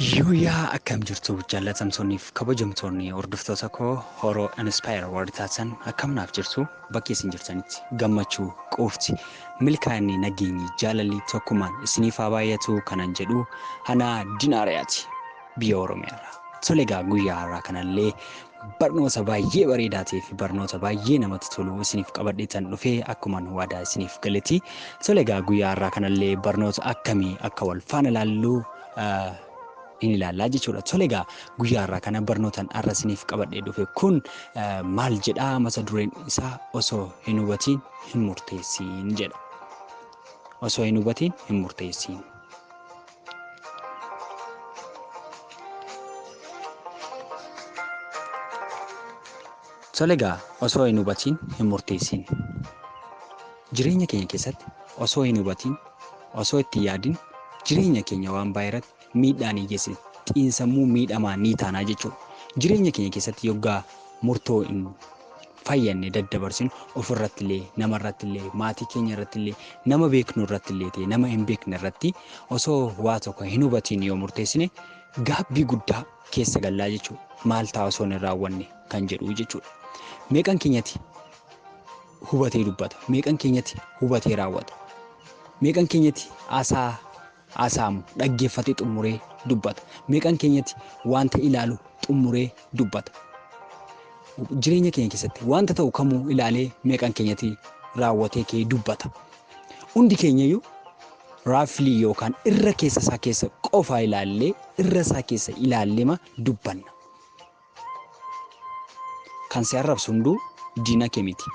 Yooyaa akkam jirtu jaallatamtoonniif kabajamtoonni hordoftoota koo Horoo Inspire warri taatan akkam naaf jirtu bakki isin jirtanitti gammachuu quufti milkaa'inni nageenyi jaalalli tokkummaan isiniif haa baay'atu kanan jedhu Hanaa Dinaariyaati biyya Oromiyaarraa. Tole egaa guyyaa har'aa kanallee barnoota baay'ee bareedaa ta'ee fi barnoota baay'ee namatti tolu isiniif qabadheetan dhufee akkuman waadaa isiniif galetti. Tole egaa guyyaa har'aa kanallee barnoota akkamii akka wal faana ilaallu in ilaallaa jechuudha. Tole egaa guyyaa har'aa kana barnootaan har'a isiniif qabadhee dhufe kun maal jedhaa mata dureen isaa osoo hin hubatiin hin murteessiin jedha. Osoo hin hubatiin hin murteessiin. Tole egaa osoo hin hubatiin hin murteessiin. Jireenya keenya keessatti osoo hin hubatiin osoo itti yaadin jireenya keenya waan baay'ee irratti miidhaa ni geessisa. Xiinsammuu miidhamaa ni taanaa jechuudha. Jireenya keenya keessatti yoggaa murtoo hin fayyanne daddabarsinu ofirratti illee namarratti illee maatii keenya irratti illee nama beeknu irratti illee ta'e nama hin beekne irratti osoo waa tokko hin hubatiin yoo murteessine gaabbii guddaa keessa gallaa jechuudha. Maal ta'a osoo hin raawwanne kan jedhu jechuudha. Meeqan keenyatti hubatee dubbata? Meeqan keenyatti hubatee raawwata? Meeqan keenyatti haasaa haasa'amu dhaggeeffatee xumuree dubbata? Meeqan keenyatti wanta ilaalu xumuree dubbata? Jireenya keenya keessatti wanta ta'u kamuu ilaalee meeqan keenyatti raawwatee kee dubbata? Hundi keenyayyuu raaflii yookaan irra keessa isaa keessa qofa ilaallee irra isaa keessa ilaalleema dubbanna. Kan si arrabsu hunduu diina kee miti.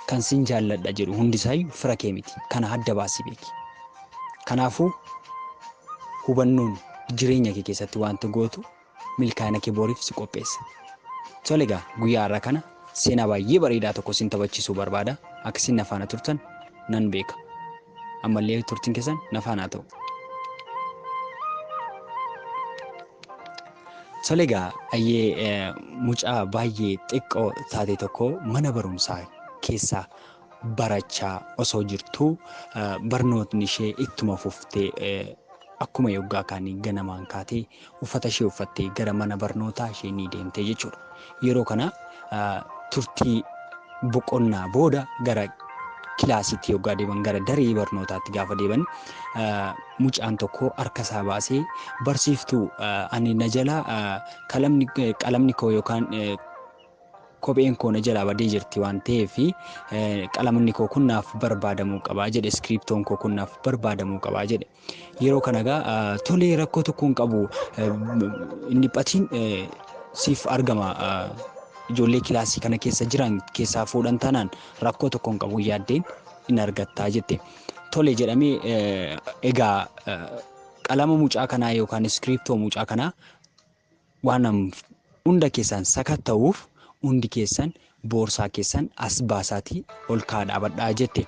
Kan sin jaalladha jedhu hundisaayyuu fira kee miti. Kana adda baasii beeki. Kanaafuu hubannoon jireenya kee keessatti wanta gootu milkaa'ina kee boriif si qopheessa. Tole egaa guyyaa har'aa kana seenaa baay'ee bareedaa tokko sin taphachiisuu barbaada. Akka isin na faana turtan nan beeka. Ammallee turtiin keessan na faana haa ta'u. Tole egaa ayyee mucaa baay'ee xiqqoo taate tokko mana barumsaa keessa barachaa osoo jirtuu barnootni ishee ittuma fuftee akkuma yoggaa kaanii ganamaan kaatee uffata ishee uffattee gara mana barnootaa ishee ni deemte jechuudha. Yeroo kana turtii boqonnaa booda gara kilaasiitti yoggaa deeman gara daree barnootaatti gaafa deeman mucaan tokko harka isaa baasee barsiiftuu ani na jalaa qalamni koo yookaan kopheen koo na jalaa badee jirti waan ta'eef qalamni koo kun naaf barbaadamuu qabaa jedhe iskiriiptoon koo kun naaf barbaadamuu qabaa jedhe. Yeroo kana egaa tolee rakkoo tokko hin qabu inni dhiphatiin siif argama ijoollee kilaasii kana keessa jiran keessaa fuudhan taanaan rakkoo tokko hin qabu yaaddeen in argattaa jette. Tole jedhamee egaa qalama mucaa kanaa yookaan iskiriiptoo mucaa kanaa waan hunda keessan sakatta'uuf hundi keessan boorsaa keessan as baasaatii ol kaa'aa dhaabadhaa jette.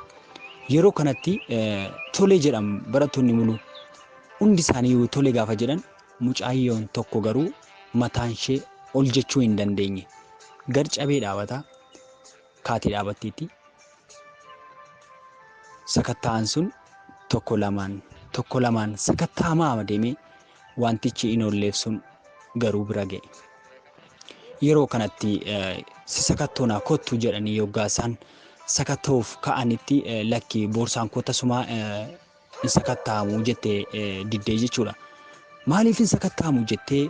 Yeroo kanatti tole jedhamu barattoonni mulu hundi isaanii tole gaafa jedhan mucaayyoon tokko garuu mataan ishee ol jechuu hin dandeenye. Gad cabee dhaabataa kaatee dhaabatteetti. Sakatta'aan sun tokko lamaan sakatta'amaa deemee wantichi hin oolleef sun garuu bira ga'e. Yeroo kanatti si sakattoonaa kottu jedhanii yoggaa isaan sakatta'uuf ka'anitti lakki boorsaan koo tasumaa hin sakatta'amu jettee diddee jechuudha. Maaliif hin sakatta'amu jettee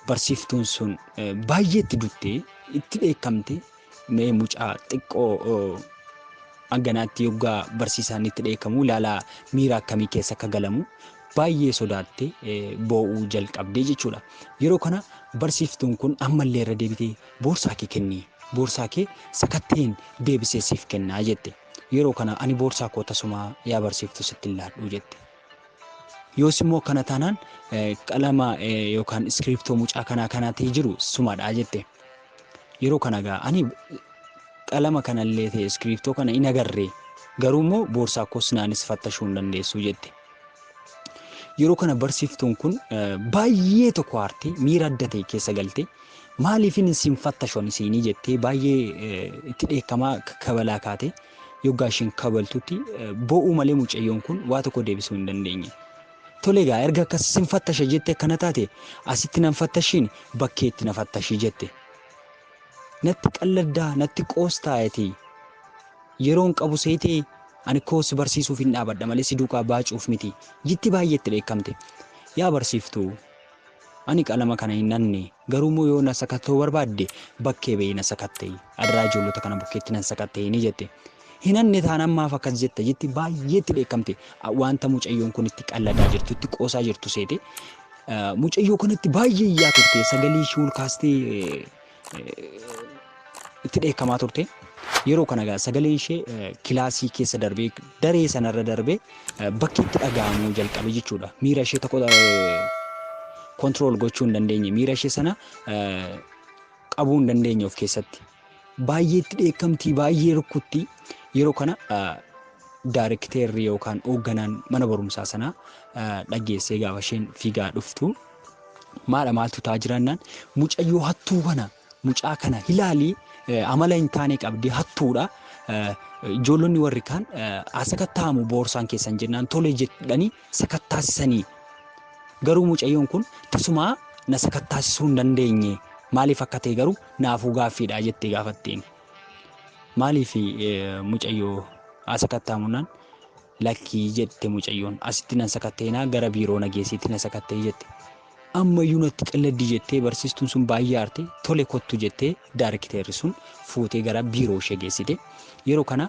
barsiiftuun sun baay'ee itti duttee itti dheekkamte mee mucaa xiqqoo hanganaatti yoggaa barsiisaan itti dheekkamu ilaalaa miira akkamii keessa akka galamu baay'ee sodaattee boo'uu jalqabdee jechuudha. Yeroo kana barsiiftuun kun ammallee irra deebitee boorsaa kee kenni boorsaa kee sakatteen deebisee siif kennaa jette. Yeroo kana ani boorsaa koo tasumaa yaa barsiiftu sitti hin laadhu jette. Yoos immoo kana taanaan qalama yookaan iskiriiptoo mucaa kanaa kanaa ta'ee jiru sumadhaa jette. Yeroo kana egaa ani qalama kanallee ta'e iskiriiptoo kana hin agarree garuu immoo boorsaa koos naanis fattashuu hin dandeessu jette. Yeroo kana barsiiftuun kun baay'ee tokko aartee miira adda ta'e keessa galtee maaliifin isin fattashoon isinii jettee baay'ee itti dheekkamaa kabalaa kaate yoggaa isheen kabaltutti boo'uu malee mucayyoon kun waa tokko deebisuu hin dandeenye. Tole egaa erga akkas sin fattasha jette akkana taate asitti nan fattashiin bakkeetti na fattashii jette. Natti qalladdaa natti qoostaa'etii yeroon qabu seetee ani koo si barsiisuuf hin dhaabadha malee si duukaa baacuuf miti jitti baay'eetti dheekkamte. Yaa barsiiftuu ani qalama kana hin nanne garuu immoo yoo na sakattoo barbaadde bakkee ba'ee na sakatta'e adaraa ijoollota kana bukkeetti nan sakatta'e ni jette. Hin hanne taanaan maaf akkas jetta jetti baay'eetti dheekkamte wanta mucayyoon kun itti qalladaa jirtu itti qoosaa jirtu seete mucayyoo kanatti baay'ee iyyaa turte sagalee ishee ol kaastee itti dheekkamaa turte. Yeroo kana egaa sagaleen ishee kilaasii keessa darbee daree sanarra darbee bakki itti dhaga'amuu jalqabe jechuudha. Miira ishee tokko control gochuu hin dandeenye. Miira ishee sana qabuu hin dandeenye of keessatti. Baay'ee itti dheekkamtii baay'ee rukkutti yeroo kana daarekteerri yookaan hoogganaan mana barumsaa sanaa dhageessee gaafa isheen fiigaa dhuftu maadha maaltu ta'aa jirannaan mucayyoo hattuu kana mucaa kana ilaalii amala hin taane qabdi hattuudha. Ijoollonni warri kaan haa sakatta'amu boorsaan keessan jennaan tole jedhanii sakattaasisanii. Garuu mucayyoon kun tasumaa na sakattaasisuu hin dandeenye maaliif akka ta'e garuu naafuu gaaffiidha jettee gaafatteen. Maaliif mucayyoo haa sakatta'amunnaan lakkii jette mucayyoon asitti nan sakatteenaa gara biiroo na geessiitti na sakattee jette. Ammayyuu natti qalladdi jettee barsiistuun sun baay'ee aarte tole kottu jettee daarikteerri sun fuutee gara biiroo ishee geessite. Yeroo kana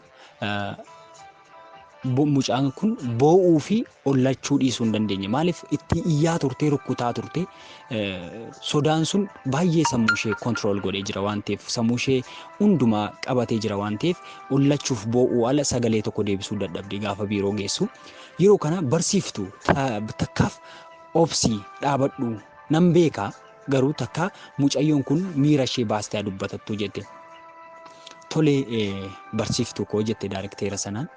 mucaan kun boo'uu fi ollachuu dhiisuu hin dandeenye. Maaliif itti iyyaa turtee rukkutaa turte sodaan sun baay'ee sammuu ishee control godhee jira waan ta'eef sammuu ishee hundumaa qabatee jira waan ta'eef ollachuuf boo'uu ala sagalee tokko deebisuu dadhabde gaafa biiroo geessu. Yeroo kana barsiiftu takkaaf obsii dhaabadhu nan beeka garuu takka mucayyoon kun miira ishee baastee haa dubbatattu jette. Tole barsiiftuu koo jette daarikteera sanaan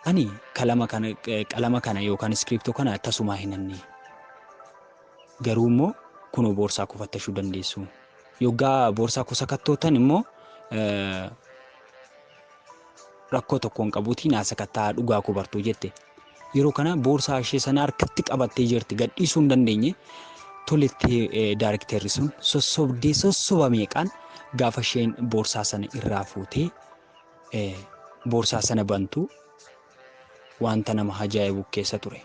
ani qalama kana qalama kana yookaan iskiriiptoo kana tasumaa hin hanne. Garuu immoo kunoo boorsaa koo fattashuu dandeessu. Yoggaa boorsaa koo sakattootan immoo rakkoo tokko hin qabuutii naa sakattaa dhugaa koo bartuu jette. Yeroo kana boorsaa ishee sana harkatti qabattee jirti gadhiisuu hin dandeenye. Tolettee daarikteerri sun sossobdee sossoba meeqaan gaafa isheen boorsaa sana irraa fuutee boorsaa sana bantu wanta nama ajaa'ibu keessa ture.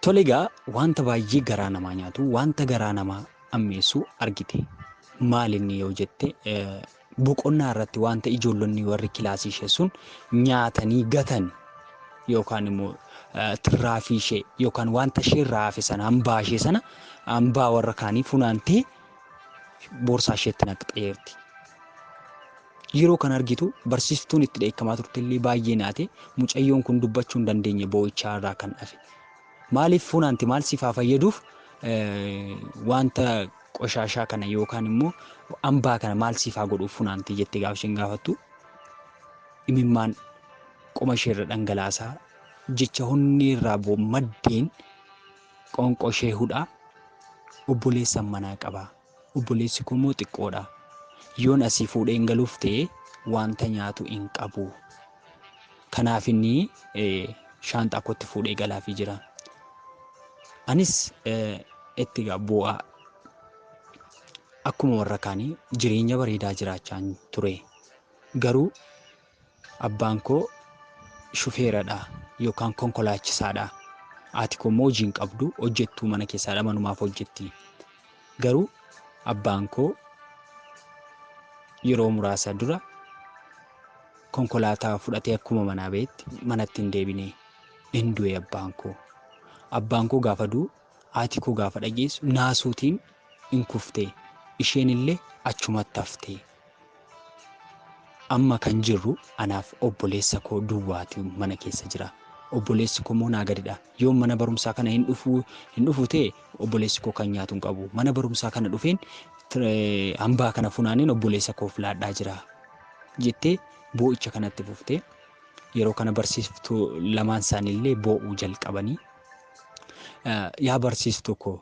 Tole egaa wanta baay'ee garaa namaa nyaatu wanta garaa namaa ammeessu argite. Maal inni yoo jette boqonnaa irratti wanta ijoollonni warri kilaasii ishee sun nyaatanii gatan yookaan immoo tirraafii ishee yookaan wanta ishee irraa hafe sana hambaa ishee sana hambaa warra kaanii funaantee boorsaa isheetti naqxeerti. Yeroo kan argitu barsiiftuun itti dheekkamaa turte illee baay'ee naate mucayyoon kun dubbachuu hin dandeenye boo'ichaa irraa kan hafe. Maaliif funaanti maal siif haa fayyaduuf wanta qoshaashaa kana yookaan immoo hambaa kana maal siif haa godhuuf funaanti jettee gaafa isheen gaafattu imimmaan qoma isheerra dhangalaasaa jecha honnee irraa maddeen qoonqoo ishee hudhaa obboleessa manaa qaba. Obboleessi koo immoo xiqqoodha. Yoon asii fuudhee hin galuuf ta'e wanta nyaatu hin qabu. Kanaaf inni shaanxaa kootti fuudhee galaafii jira. Anis itti egaa boo'aa akkuma warra kaanii jireenya bareedaa jiraachaa ture. Garuu abbaan koo shufeeradha yookaan konkolaachisaadha. Haati koo immoo hojii hin qabdu hojjettuu mana keessaadha manumaaf hojjetti. Garuu abbaan koo yeroo muraasa dura konkolaataa fudhatee akkuma manaa ba'etti manatti hin deebine hin du'e abbaan koo. Abbaan koo gaafa du'u haati koo gaafa dhageessu naasuutiin hin kufte isheen illee achumatti hafte. Amma kan jirru anaaf obboleessa koo duwwaatu mana keessa jira. Obboleessi koo immoo naa gadidha. Yoo mana barumsaa kana hin dhufu ta'e obboleessi koo kan nyaatu hin qabu. Mana barumsaa kana dhufeen hambaa kana funaaneen obboleessa koof laadhaa jira jettee boo'icha kanatti fuftee yeroo kana barsiiftuu lamaan isaaniillee boo'uu jalqabanii yaa barsiistuu koo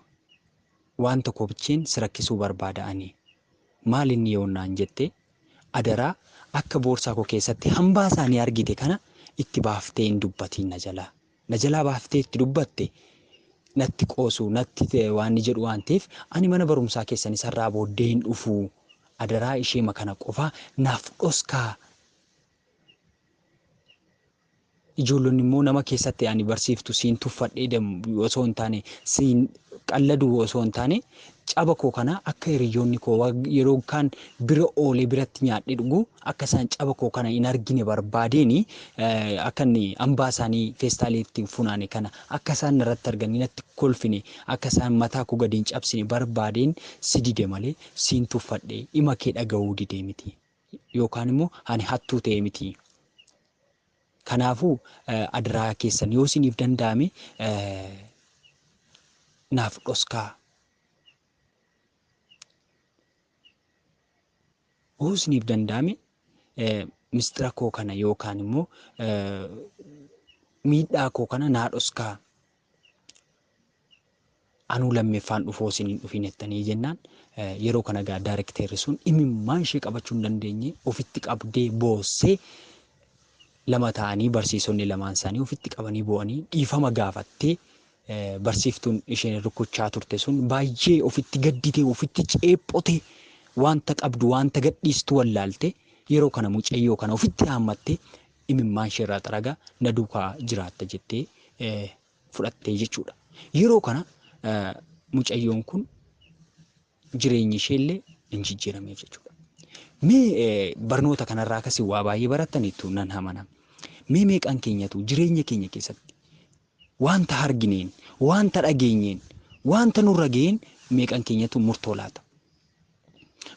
waan tokko bicheen si rakkisuu barbaada ani maal inni yoo naan jette Adaraa akka boorsaa koo keessatti hambaa isaanii argite kana itti baaftee hin dubbatiin na jalaa. Na jalaa baaftee itti dubbatte natti qoosu, natti waan ni jedhu waan ta'eef, ani mana barumsaa keessan isarraa booddee hin dhufu. Adaraa isheema kana qofaa naaf dhoskaa. Ijoollonni immoo nama keessatti ani barsiiftu siin tuffadhee deemu osoo hin taane, siin qalladuu osoo hin taane, caba koo kana akka hiriyoonni koo yeroo kaan bira oolee biratti nyaadhee dhugu akka isaan caba koo kana hin argine barbaadeeni, akka inni hambaa isaanii feestaalii ittiin funaane kana akka isaan irratti arganii natti kolfine, akka isaan mataa koo gadi hin cabsine barbaadeen si dide malee siin tuffadhee dhima kee dhaga'uu didee miti, yookaan immoo ani hattuu ta'e miti. Kanaafuu adaraa keessan yoo isiniif danda'ame naaf dhoskaa. Yoo isiniif danda'ame mistira koo kana yookaan immoo miidhaa koo kana naa dhoskaa. Anuu lammeeffaan dhufoo isin hin dhufin jettanii jennaan, yeroo kana gaa daarekteerri sun imimmaan ishee qabachuu hin dandeenye, ofitti qabdee boossee. Lama ta'anii barsiisonni lamaan isaanii ofitti qabanii boo'anii dhiifama gaafattee. Barsiiftuun isheen rukuchaa turte sun baay'ee ofitti gadditee, ofitti ceephotee, wanta qabdu wanta gadhiistu wallaalte. Yeroo kana mucayyoo kana ofitti haammattee, imimmaan isheerraa xaragaa, na duukaa jiraatta jettee fudhattee jechuudha. Yeroo kana mucayyoon kun jireenyi isheellee hin jijjiirameef jechuudha. Mee barnoota kanarraa akkasii waa baay'ee barattaniittu nan amana. Mee meeqan keenyatu jireenya keenya keessatti wanta argineen, wanta dhageenyeen, wanta nurra ga'een meeqan keenyatu murtoo laata?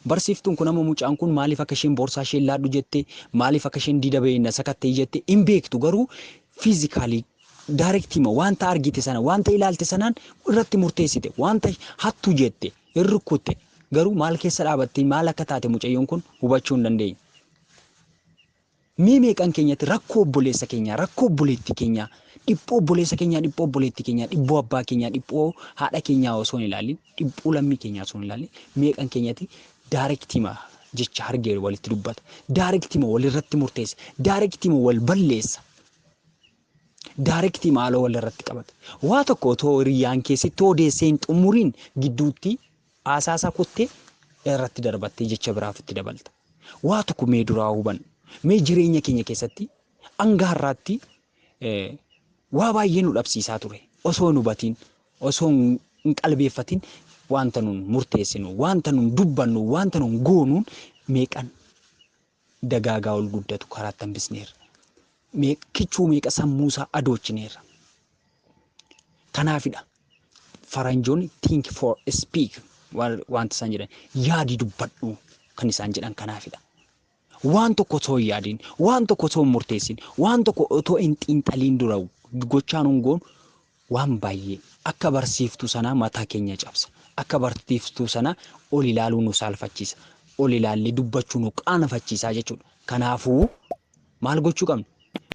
Barsiiftuun kun amma mucaan kun maaliif akka isheen boorsaa isheen laadhu jette, maaliif akka isheen dida beeyna sakattee jette hin beektu, garuu physically directima wanta argite sana, wanta ilaalte sanaan irratti murteessite, wanta hattu jette, hin rukkutte. Garuu maal keessa dhaabattee maal akka taate mucayyoon kun hubachuu hin dandeenye. Mee meeqan keenyatti rakkoo obboleessa keenyaa, rakkoo obboleettii keenyaa, dhiphoo obboleessa keenyaa, dhiphoo obboleettii keenyaa, dhiphoo abbaa keenyaa, dhiphoo haadha keenyaa osoo hin ilaalin, dhiphoo lammii keenyaa osoo hin ilaalin, meeqan keenyatti directima jecha hargee walitti dubbata, directima walirratti murteessa, directima wal balleessa, directima haaloo walirratti qabata? Waa tokko otoo hiriyyaan keessatti odeessee hin xumuriin gidduutti haasaasaa kuttee irratti darbattee jecha biraaf itti dabalta. Waa tokko mee duraa hubannu. Mee jireenya keenya keessatti hanga har'aatti waa baay'ee nu dhabsiisaa ture. Osoo hin hubatiin, osoo hin qalbeeffatin wanta nun murteessinu, wanta nun dubbannu, wanta nun goonuun meeqan dagaagaa ol guddatu karaatti hambisneerra. Kichuu meeqa sammuusaa adoochineerra. Kanaafidha faranjoonni "think before speak" wanta isaan jedhan, yaadi dubbadhu kan isaan jedhan kanaafidha. Waan tokko otoo hin yaadin, waan tokko otoo hin murteessin, waan tokko otoo hin xiinxaliin dura gochaa nun goonu waan baay'ee akka barsiiftuu sanaa mataa keenya cabsa. Akka barsiiftuu sanaa ol ilaaluu nu saalfachiisa. Ol ilaallee dubbachuu nu qaanfachiisa jechuudha. Kanaafuu maal gochuu qabna?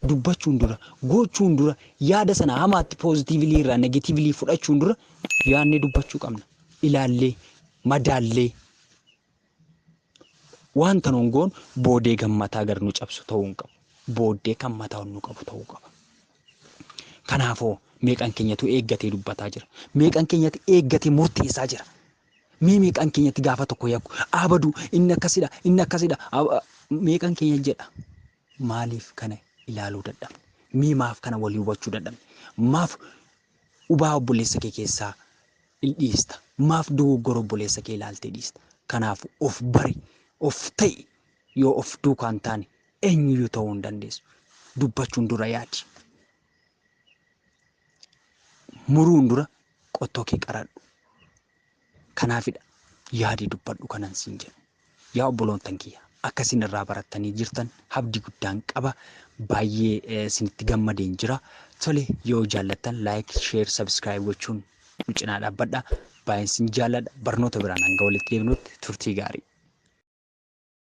Dubbachuun dura, gochuun dura, yaada sana hamaatti positively irraa negatively fudhachuun dura yaadnee dubbachuu qabna. Ilaallee, madaallee wanta nuun goonu boodee gammataa gar nu cabsu ta'uu hin qabu. Booddee kan mataa nu qabu ta'uu qaba. Kanaafuu meeqan keenyatu eeggatee dubbataa jira? Meeqan keenyatu eeggatee murteessaa jira? Mee meeqan keenyatti gaafa tokko yakku abadu inni akkasidha, inni akkasidha, meeqan keenya jedha? Maaliif kana ilaaluu dadhabne? Mee maaf kana walii hubachuu dadhabne? Maaf ubaa obboleessa kee keessaa dhiista? Maaf dogoggora obboleessa kee ilaaltee dhiista? Kanaaf of bari, of ta'i. Yoo of duukaa hin taane eenyuyyuu ta'uu hin dandeessu. Dubbachuun dura yaadi. Muruun dura qottoo kee qaradhu. Kanaafidha yaadii dubbadhu kanan siin jedhu. Yaa obboloottan kiyya, akka isin irraa barattanii jirtan abdii guddaan qaba. Baay'ee isinitti gammadeen jira. Tole, yoo jaallattan like, share, subscribe gochuun nu cinaa dhaabbadha. Baay'een isin jaalladha. Barnoota biraan hanga walitti deebinutti turtii gaarii.